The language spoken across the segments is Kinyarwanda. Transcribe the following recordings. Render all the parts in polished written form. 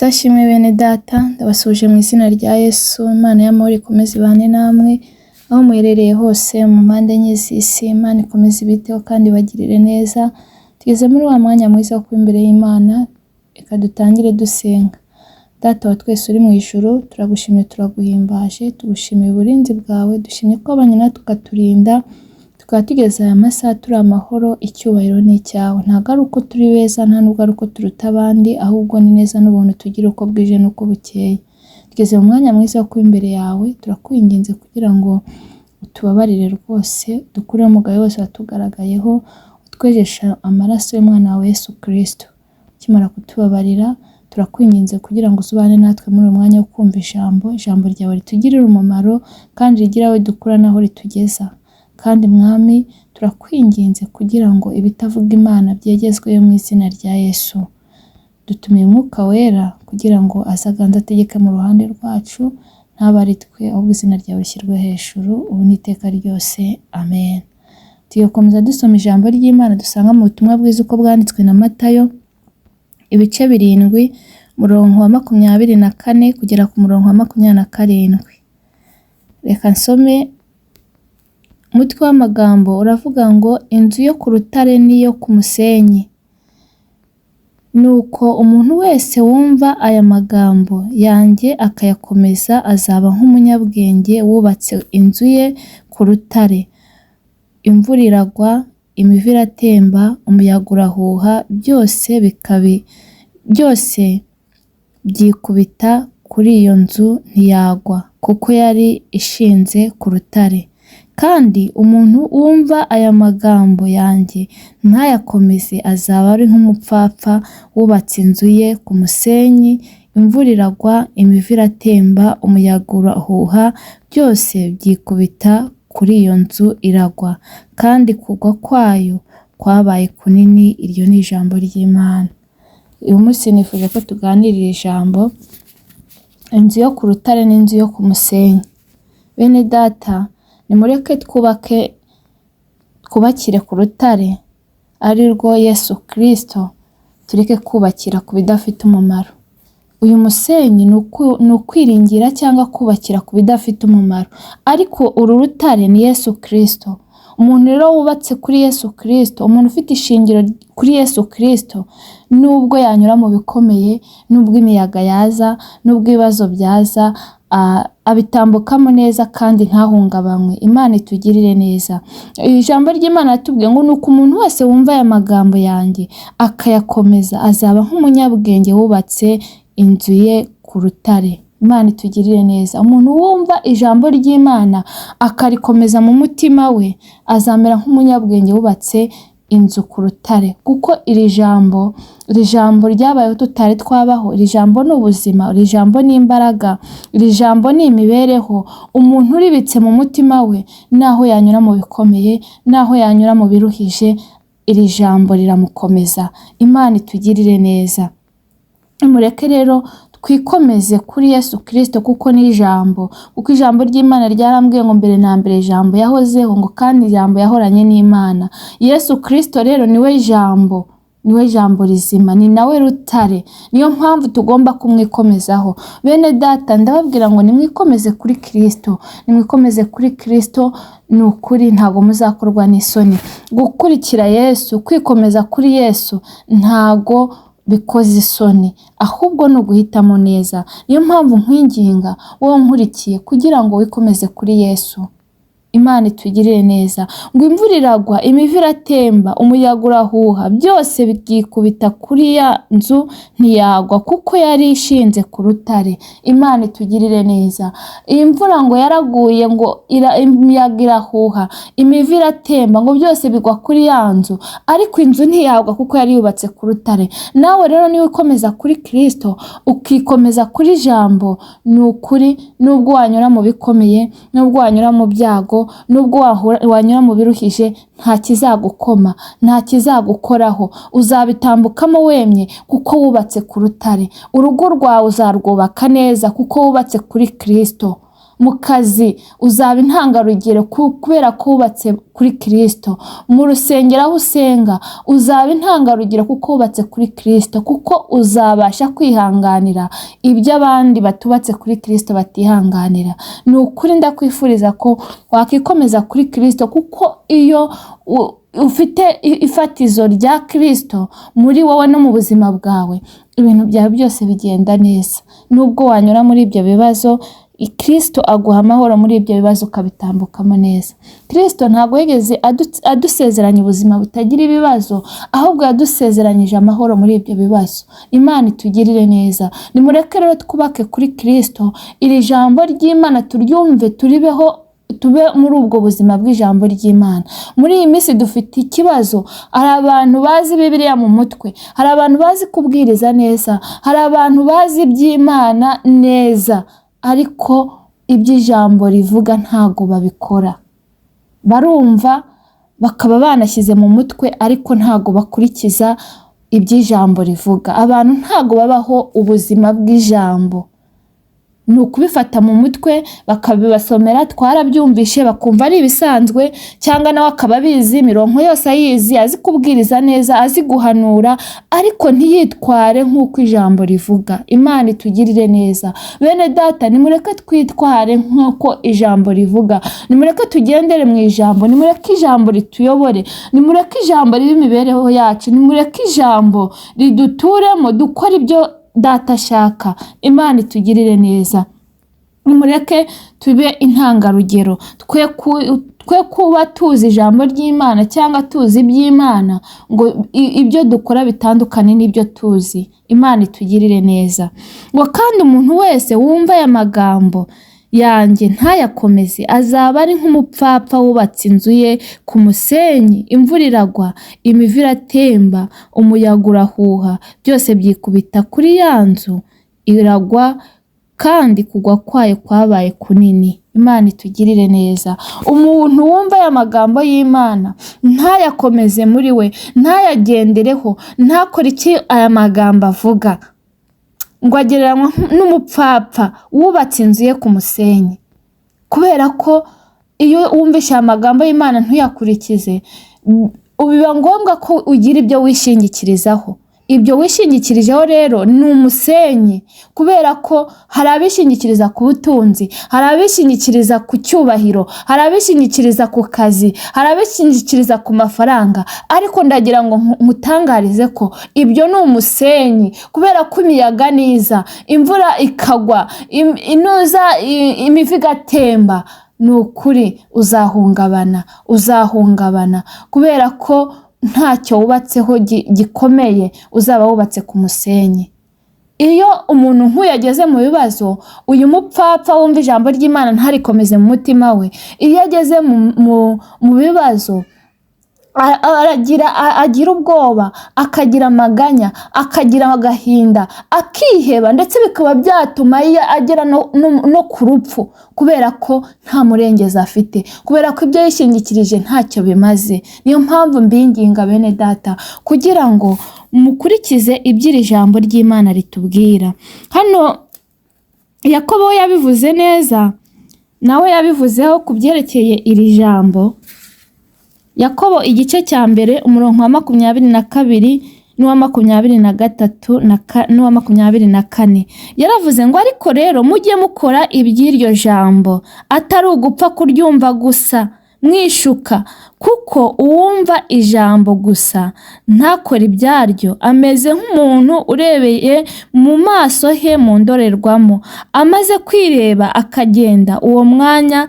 Ndashimwe bene data, ndabasuhuje mu izina rya Yesu, Imana y'amahoro ikomeze ibane namwe, aho muherereye hose mu mpande enye z'isi, Imana ikomeze ibiteho kandi ibagirire neza. Tugeze muri wa mwanya mwiza wo kuba imbere y'Imana, reka dutangire dusenga. Data wa twese uri mu ijuru, turagushimye, turaguhimbaje, tugushimiye uburinzi bwawe, dushimye ko wabanye natwe ukaturinda, tukaba tugeze aya masaha turi amahoro, icyubahiro ni icyawe. Ntabwo ari uko turi beza, nta nubwo ari uko turuta abandi, ahubwo ni neza n'ubuntu tugira uko bwije n'uko bukeye. Tugeze mu mwanya mwiza wo kuba imbere yawe, turakwinginze kugira ngo utubabarire rwose, dukureho umugayo wose watugaragayeho, utwejesha amaraso y'umwana wawe Yesu Kristo. Ukimara kutubabarira, turakwinginze kugira ngo uzubane natwe muri uyu mwanya wo kumva ijambo, ijambo ryawe ritugirire umumaro kandi rigire aho ridukura n'aho ritugeza. Kandi Mwami, turakwinginze kugira ngo ibitavuga Imana byegezweyo mu izina rya Yesu. Dutumiye Umwuka Wera kugira ngo aze aganze ategeke mu ruhande rwacu, ntabe ari twe, ahubwo izina ryawe rishyirwe hejuru, ubu n'iteka ryose. Amen. Tugiye gukomeza dusoma ijambo ry'Imana dusanga mu butumwa bwiza uko bwanditswe na Matayo, ibice 7, umurongo wa 24 kugera ku murongo wa 27. Reka nsome. Umutwe w'amagambo uravuga ngo inzu yo ku rutare n'iyo ku musenyi. Nuko umuntu wese wumva aya magambo yanjye akayakomeza azaba nk'umunyabwenge wubatse inzu ye ku rutare. Imvura iragwa, imivu iratemba, umuyaga urahuha, byose byikubita kuri iyo nzu ntiyagwa, kuko yari ishinze ku rutare. Kandi umuntu wumva aya magambo yanjye ntayakomeze azaba ari nk'umupfapfa wubatse inzu ye ku musenyi, imvura iragwa, imivu iratemba, umuyaga urahuha, byose byikubita kuri iyo nzu iragwa, kandi kugwa kwayo kwabaye kunini. Iryo ni ijambo ry'Imana. Uyu munsi nifuje ko tuganirira ijambo inzu yo ku rutare n'inzu yo ku musenyi. Bene data, nimureke twubake, twubakire ku rutare ari rwo Yesu Kristo, tureke kubakira ku bidafite umumaro. Uyu musenyi ni ukwiringira cyangwa kubakira ku bidafite umumaro, ariko uru rutare ni Yesu Kristo. Umuntu rero wubatse kuri Yesu Kristo, umuntu ufite ishingiro kuri Yesu Kristo, nubwo yanyura mu bikomeye, nubwo imiyaga yaza, nubwo ibibazo byaza, abitambukamo neza kandi ntahungabanywe. Imana itugirire neza. Ijambo ry'Imana yatubwiye ngo nuko umuntu wese wumva aya magambo yanjye akayakomeza azaba nk'umunyabwenge wubatse inzu ye ku rutare. Imana itugirire neza. Umuntu wumva ijambo ry'Imana akarikomeza mu mutima we azamera nk'umunyabwenge wubatse inzu ku rutare, kuko iri jambo ryabayeho tutari twabaho. Iri jambo ni ubuzima, iri jambo ni imbaraga, iri jambo ni imibereho. Umuntu uribitse mu mutima we, naho yanyura mu bikomeye, naho yanyura mu biruhije, iri jambo riramukomeza. Imana itugirire neza. Mureke rero twikomeze kuri Yesu Kristo, kuko ni ijambo, kuko ijambo ry'Imana ryarambwiye ngo mbere na mbere ijambo yahozeho, ngo kandi ijambo yahoranye n'Imana. Yesu Kristo rero niwe jambo, niwe jambo rizima, ni nawe rutare. Niyo mpamvu tugomba kumwikomezaho. Bene data, ndababwira ngo nimwikomeze kuri Kristo, nimwikomeze kuri Kristo, ni ukuri ntago muzakorwa n'isoni. Gukurikira Yesu, kwikomeza kuri Yesu ntago bikoze isoni, ahubwo ni uguhitamo neza. Niyo mpamvu nkwinginga wowe nkurikiye kugira ngo wikomeze kuri Yesu. Imana itugirire neza. Ngo imvura iragwa, imivu iratemba, umuyaga urahuha, byose byikubita kuri ya nzu ntiyagwa, kuko yari ishinze ku rutare. Imana itugirire neza. Iyi mvura ngo yaraguye, ngo imiyaga irahuha, imivu iratemba, ngo byose bigwa kuri ya nzu, ariko inzu ntiyagwa kuko yari yubatse ku rutare. Nawe rero niba ukomeza kuri Kristo, ukikomeza kuri jambo, ni ukuri nubwo wanyura mu bikomeye, nubwo wanyura mu byago, nubwo wanyura mu biruhije, nta kizagukoma, nta kizagukoraho, uzabitambukamo wemye kuko wubatse ku rutare. Urugo rwawe uzarwubaka neza kuko wubatse kuri Kristo. Mu kazi uzaba intangarugero kubera ko wubatse kuri Kristo. Mu rusengero aho usenga uzaba intangarugero kuko wubatse kuri Kristo, kuko uzabasha kwihanganira ibyo abandi batubatse kuri Kristo batihanganira. Ni ukuri ndakwifuriza ko wakikomeza kuri Kristo, kuko iyo ufite ifatizo rya Kristo muri wowe no mu buzima bwawe, ibintu byawe byose bigenda neza. Nubwo wanyura muri ibyo bibazo, Kristo aguha amahoro muri ibyo bibazo, ukabitambukamo neza. Kristo ntabwo yigeze adusezeranya ubuzima butagira ibibazo, ahubwo yadusezeranyije amahoro muri ibyo bibazo. Imana itugirire neza. Nimureke rero twubake kuri Kristo, iri jambo ry'Imana turyumve, turibeho, tube muri ubwo buzima bw'ijambo ry'Imana. Muri iyi minsi dufite ikibazo. Hari abantu bazi Bibiliya mu mutwe, hari abantu bazi kubwiriza neza, hari abantu bazi iby'Imana neza, ariko iby'ijambo rivuga ntago babikora. Barumva bakaba banashyize mu mutwe, ariko ntago bakurikiza iby'ijambo rivuga. Abantu ntago babaho ubuzima bw'ijambo, ni ukubifata mu mutwe bakabibasomera, twarabyumvishe, bakumva ari ibisanzwe, cyangwa nawe akaba abizi imirongo yose ayizi, azi kubwiriza neza, azi guhanura, ariko ntiyitware nk'uko ijambo rivuga. Imana itugirire neza. Bene data, nimureke twitware nk'uko ijambo rivuga, nimureke tugendere mu ijambo, nimureke ijambo rituyobore, nimureke ijambo ribe imibereho yacu, nimureke ijambo riduturemo, dukore ibyo data ashaka. Imana itugirire neza. Nimureke tube intangarugero, twe kuba tuzi ijambo ry'Imana cyangwa tuzi iby'Imana ngo ibyo dukora bitandukane n'ibyo tuzi. Imana itugirire neza. Ngo kandi umuntu wese wumva aya magambo yanjye ntayakomeze azaba ari nk'umupfapfa wubatse inzu ye ku musenyi. Imvura iragwa, imivu iratemba, umuyaga urahuha, byose byikubita kuri ya nzu iragwa, kandi kugwa kwayo kwabaye kunini. Imana itugirire neza. Umuntu wumva aya magambo y'Imana ntayakomeze muri we, ntayagendereho, ntakore icyo aya magambo avuga, ngo agereranywa n'umupfapfa wubatse inzu ye ku musenyi. Kubera ko iyo wumvishe aya magambo y'Imana ntuyakurikize, biba ngombwa ko ugira ibyo wishingikirizaho. Ibyo wishingikirijeho rero ni umusenyi, kubera ko hari abishingikiriza ku butunzi, hari abishingikiriza ku cyubahiro, hari abishingikiriza ku kazi, hari abishingikiriza ku mafaranga. Ariko ndagira ngo nkutangarize ko ibyo ni umusenyi, kubera ko imiyaga niza, imvura ikagwa, inuza, imivu igatemba, ni ukuri uzahungabana, uzahungabana, kubera ko ntacyo wubatseho gikomeye, uzaba wubatse ku musenyi. Iyo umuntu nk'uyu ageze mu bibazo, uyu mupfapfa wumva ijambo ry'Imana ntarikomeze mu mutima we, iyo ageze mu bibazo agira ubwoba, akagira amaganya, akagira agahinda, akiheba, ndetse bikaba byatuma agera no ku rupfu, kubera ko nta murengezi afite, kubera ko ibyo yishingikirije ntacyo bimaze. Niyo mpamvu mbinginga bene data kugira ngo mukurikize iby'iri jambo ry'Imana ritubwira. Hano Yakobo yabivuze neza, nawe yabivuzeho ku byerekeye iri jambo. Yakobo igice cya 1 umurongo wa 22 n'uwa 23 n'uwa 24, yaravuze ngo ariko rero mujye mukora iby'iryo jambo, atari ugupfa kuryumva gusa mwishuka, kuko uwumva ijambo gusa ntakore ibyaryo ameze nk'umuntu urebeye mu maso he mu ndorerwamo, amaze kwireba akagenda uwo mwanya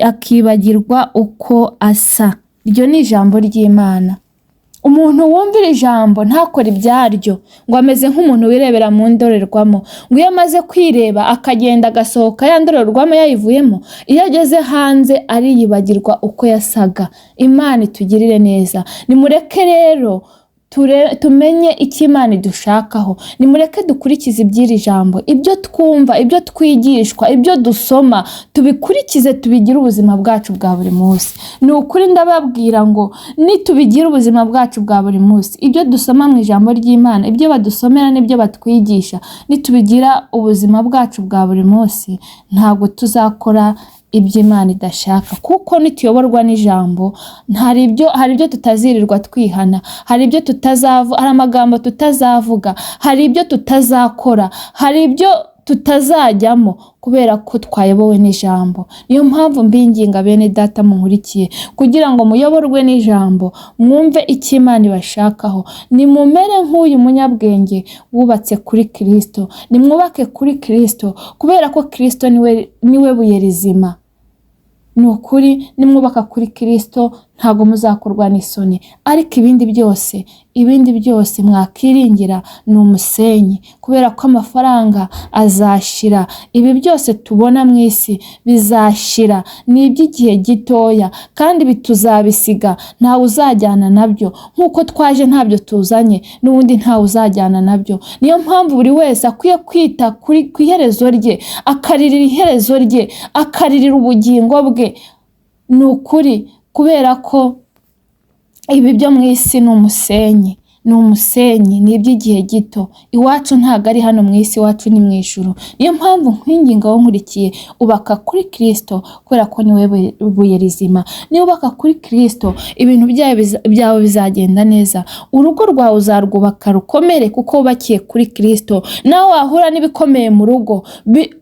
akibagirwa uko asa. Iryo ni ijambo ry'Imana. Umuntu wumvira ijambo ntakore ibyaryo ngo ameze nk'umuntu wirebera mu ndorerwamo, ngo iyo amaze kwireba akagenda agasohoka ya ndorerwamo yayivuyemo, iyo ageze hanze ariyibagirwa uko yasaga. Imana itugirire neza. Nimureke rero Tumenye icyo Imana idushakaho. Nimureke dukurikize iby'iri jambo, ibyo twumva, ibyo twigishwa, ibyo dusoma, tubikurikize, tubigire ubuzima bwacu bwa buri munsi. Ni ukuri ndababwira ngo nitubigira ubuzima bwacu bwa buri munsi, ibyo dusoma mu ijambo ry'Imana, ibyo badusomera n'ibyo batwigisha, nitubigira ubuzima bwacu bwa buri munsi, ntabwo tuzakora ibyo Imana idashaka, kuko nituyoborwa n'ijambo hari ibyo tutazirirwa twihana, hari ibyo hari amagambo tutazavuga, hari ibyo tutazakora, hari ibyo tutazajyamo, kubera ko twayobowe n'ijambo. Niyo mpamvu mbinginga bene data munkurikiye, kugira ngo muyoborwe n'ijambo, mwumve icyo Imana ibashakaho. Nimumere nk'uyu munyabwenge wubatse kuri Kristo, nimwubake kuri Kristo, kubera ko Kristo niwe buye rizima. Ni ukuri nimwubaka kuri Kristo ntabwo muzakorwa n'isoni, ariko ibindi byose mwakiringira ni umusenyi, kubera ko amafaranga azashira, ibi byose tubona mu isi bizashira, ni iby'igihe gitoya, kandi ibi tuzabisiga, ntawe uzajyana nabyo. Nk'uko twaje ntabyo tuzanye, n'ubundi ntawe uzajyana nabyo. Niyo mpamvu buri wese akwiye kwita ku iherezo rye, akaririra iherezo rye, akaririra ubugingo bwe. Ni ukuri, kubera ko ibi byo mu isi ni umusenyi, ni umusenyi, ni iby'igihe gito. Iwacu ntabwo ari hano mu isi, iwacu ni mu ijuru. Niyo mpamvu nkwinginga wowe nkurikiye, ubaka kuri Kristo, kubera ko niwe buye rizima. Niba ubaka kuri Kristo, ibintu byawe bizagenda neza, urugo rwawe uzarwubaka rukomere, kuko wubakiye kuri Kristo. Nawe wahura n'ibikomeye mu rugo,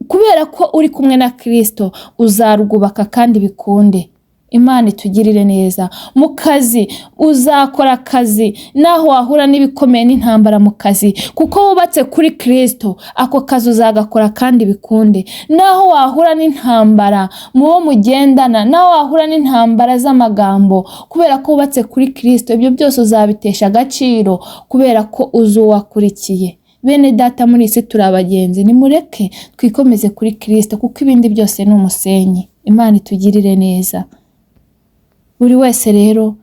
kubera ko uri kumwe na Kristo, uzarwubaka kandi bikunde. Imana itugirire neza. Mu kazi uzakora akazi, naho wahura n'ibikomeye n'intambara mu kazi, kuko wubatse kuri Kristo, ako kazi uzagakora kandi bikunde. Naho wahura n'intambara mu bo mugendana, naho wahura n'intambara z'amagambo, kubera ko wubatse kuri Kristo, ibyo byose uzabitesha agaciro, kubera ko uzi uwakurikiye. Bene data, muri isi turi abagenzi, nimureke twikomeze kuri Kristo, kuko ibindi byose ni umusenyi. Imana itugirire neza. Buri wese rero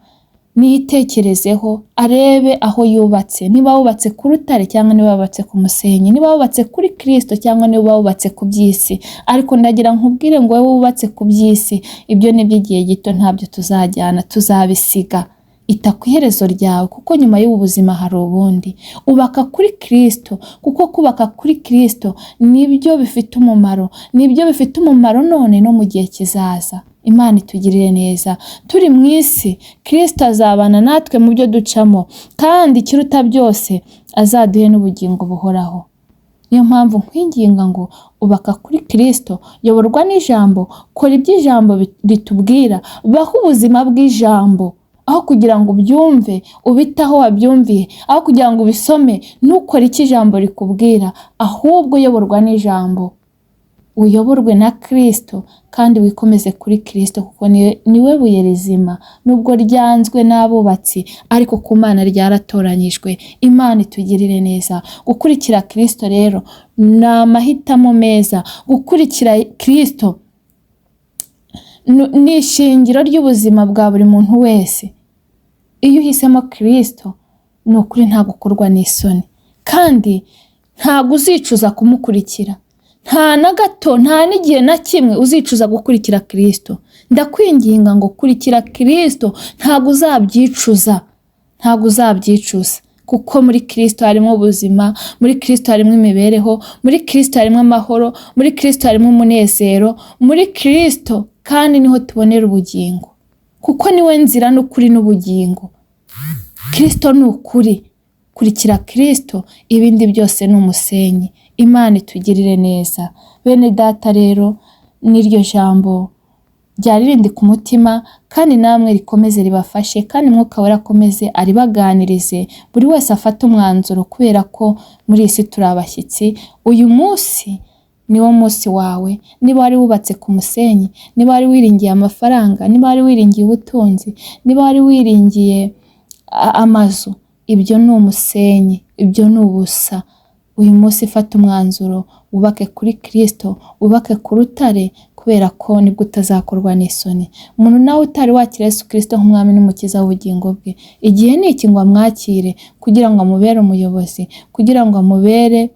niyitekerezeho, arebe aho yubatse, niba wubatse ku rutare cyangwa niba wubatse ku musenyi, niba wubatse kuri Kristo cyangwa niba wubatse ku by'isi. Ariko ndagira nkubwire ngo wowe wubatse ku by'isi, ibyo ni iby'igihe gito, ntabyo tuzajyana, tuzabisiga. Ita ku iherezo ryawe, kuko nyuma y'ubu buzima hari ubundi. Ubaka kuri Kristo, kuko kubaka kuri Kristo nibyo bifite umumaro, nibyo bifite umumaro none no mu gihe kizaza. Imana itugirire neza. Turi mu isi, Kristo azabana natwe mu byo ducamo, kandi ikiruta byose azaduhe n'ubugingo buhoraho. Niyo mpamvu nkwinginga ngo ubaka kuri Kristo, yoborwa n'ijambo, kora ibyo ijambo ritubwira, baho ubuzima bw'ijambo. Aho kugira ngo ubyumve ubite aho wabyumviye, aho kugira ngo ubisome ntukore icyo ijambo rikubwira, ahubwo uyoborwa n'ijambo, uyoborwe na Kristo, kandi wikomeze kuri Kristo, kuko niwe buye rizima, nubwo ryanzwe n'abubatsi, ariko ku Mana ryaratoranyijwe. Imana itugirire neza. Gukurikira Kristo rero ni amahitamo meza. Gukurikira Kristo ni ishingiro ry'ubuzima bwa buri muntu wese. Iyo uhisemo Kristo, ni ukuri ntabwo ukorwa n'isoni, kandi ntabwo uzicuza kumukurikira. Nta na gato, nta n'igihe na kimwe uzicuza gukurikira Kristo. Ndakwinginga ngo kurikira Kristo, ntabwo uzabyicuza, ntabwo uzabyicuza, kuko muri Kristo harimo ubuzima, muri Kristo harimo imibereho, muri Kristo harimo amahoro, muri Kristo harimo umunezero, muri Kristo kandi niho tubonera ubugingo, kuko niwe nzira n'ukuri n'ubugingo. Kristo ni ukuri. Kurikira Kristo, ibindi byose ni umusenyi. Imana itugirire neza. Bene data rero, n'iryo jambo ryari rindi ku mutima, kandi namwe rikomeze ribafashe, kandi Mwuka Wera akomeze aribaganirize, buri wese afate umwanzuro, kubera ko muri iyi si turi abashyitsi. Uyu munsi niwo munsi wawe. Niba wari wubatse ku musenyi, niba wari wiringiye amafaranga, niba wari wiringiye ubutunzi, niba wari wiringiye amazu, ibyo ni umusenyi, ibyo ni ubusa. Uyu munsi fata umwanzuro, wubake kuri Kristo, wubake ku rutare. Kubera ko nibwo utazakorwa n'isoni. Umuntu nawe utari wakira Yesu Kristo nk'umwami n'umukiza w'ubugingo bwe, igihe ni iki ngo amwakire, kugira ngo amubere umuyobozi, kugira ngo amubere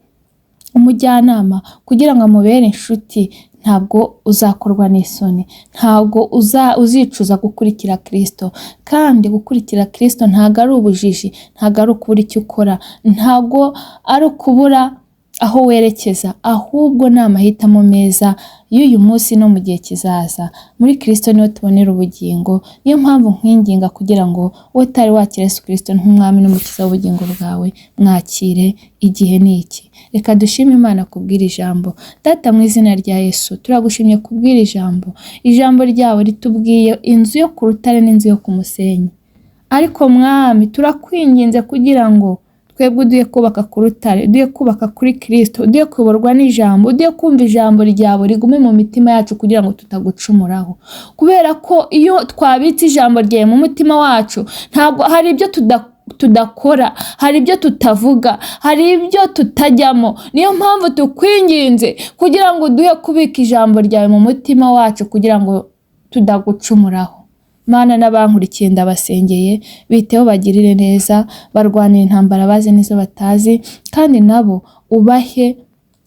umujyanama, kugira ngo amubere inshuti. Ntabwo uzakorwa n'isoni, ntabwo uzicuza gukurikira Kristo. Kandi gukurikira Kristo ntabwo ari ubujiji, ntabwo ari ukubura icyo ukora, ntabwo ari ukubura aho werekeza, ahubwo ni amahitamo meza y'uyu munsi no mu gihe kizaza. Muri Kristo niho tubonera ubugingo. Niyo mpamvu nkwinginga kugira ngo wowe utari wakira Yesu Kristo nk'umwami n'umukiza w'ubugingo bwawe, mwakire, igihe ni iki. Reka dushime Imana kubw'iri jambo. Data, mu izina rya Yesu, turagushimye kubw'iri jambo. Ijambo ryawe ritubwiye inzu yo ku rutare n'inzu yo ku musenyi. Ariko Mwami, turakwinginze kugira ngo twebwe uduhe kubaka ku rutare, uduhe kubaka kuri Kristo, uduhe kuyoborwa n'ijambo, uduhe kumva ijambo ryawe rigume mu mitima yacu kugira ngo tutagucumuraho. Kubera ko iyo twabitse ijambo ryawe mu mutima wacu, ntabwo hari ibyo tudakora, hari ibyo tutavuga, hari ibyo tutajyamo. Niyo mpamvu tukwinginze kugira ngo uduhe kubika ijambo ryawe mu mutima wacu kugira ngo tudagucumuraho. Mana, n'abankurikiye ndabasengeye, biteho, bagirire neza, barwanira intambara bazi n'izo batazi, kandi nabo ubahe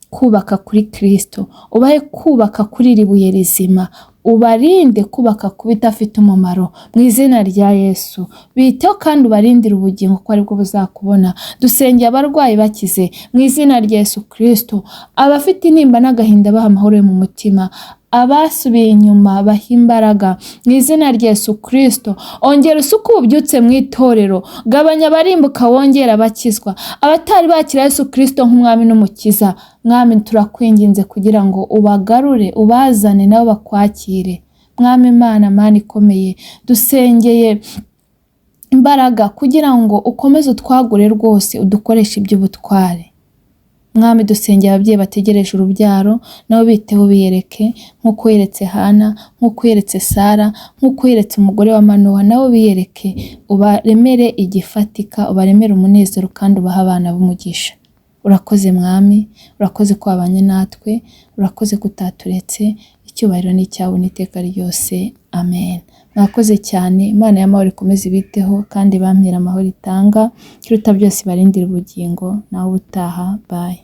kubaka kuri Kristo, ubahe kubaka kuri iri buye rizima, ubarinde kubaka ku bidafite umumaro, mu izina rya Yesu. Biteho kandi ubarindire ubugingo, ko aribwo buzakubona. Dusengeye abarwayi, bakize mu izina rya Yesu Kristo. Abafite intimba n'agahinda, baha amahoro yo mu mutima. Abasubiye inyuma, baha imbaraga mu izina rya Yesu Kristo. Ongera usuke ububyutse mu itorero, gabanya abarimbuka, wongera abakizwa. Abatari bakira Yesu Kristo nk'umwami n'umukiza, Mwami, turakwinginze kugira ngo ubagarure, ubazane nabo bakwakire. Mwami Imana, Mana ikomeye, dusengeye imbaraga kugira ngo ukomeze utwagure rwose, udukoreshe iby'ubutware. Mwami, dusengeye ababyeyi bategereje urubyaro, nabo biteho, biyereke nk'uko weretse Hana, nk'uko weretse Sara, nk'uko weretse umugore wa Manowa. Nabo biyereke, ubaremere igifatika, ubaremere umunezero kandi ubahe abana b'umugisha. Urakoze Mwami, urakoze ko wabanye natwe, urakoze ko utaturetse. Icyubahiro ni icyawe n'iteka ryose, amen. Mwakoze cyane. Imana y'amahoro ikomeze ibiteho kandi bampera amahoro itanga, ikiruta byose ibarindire ubugingo. Nawe ubutaha, bye.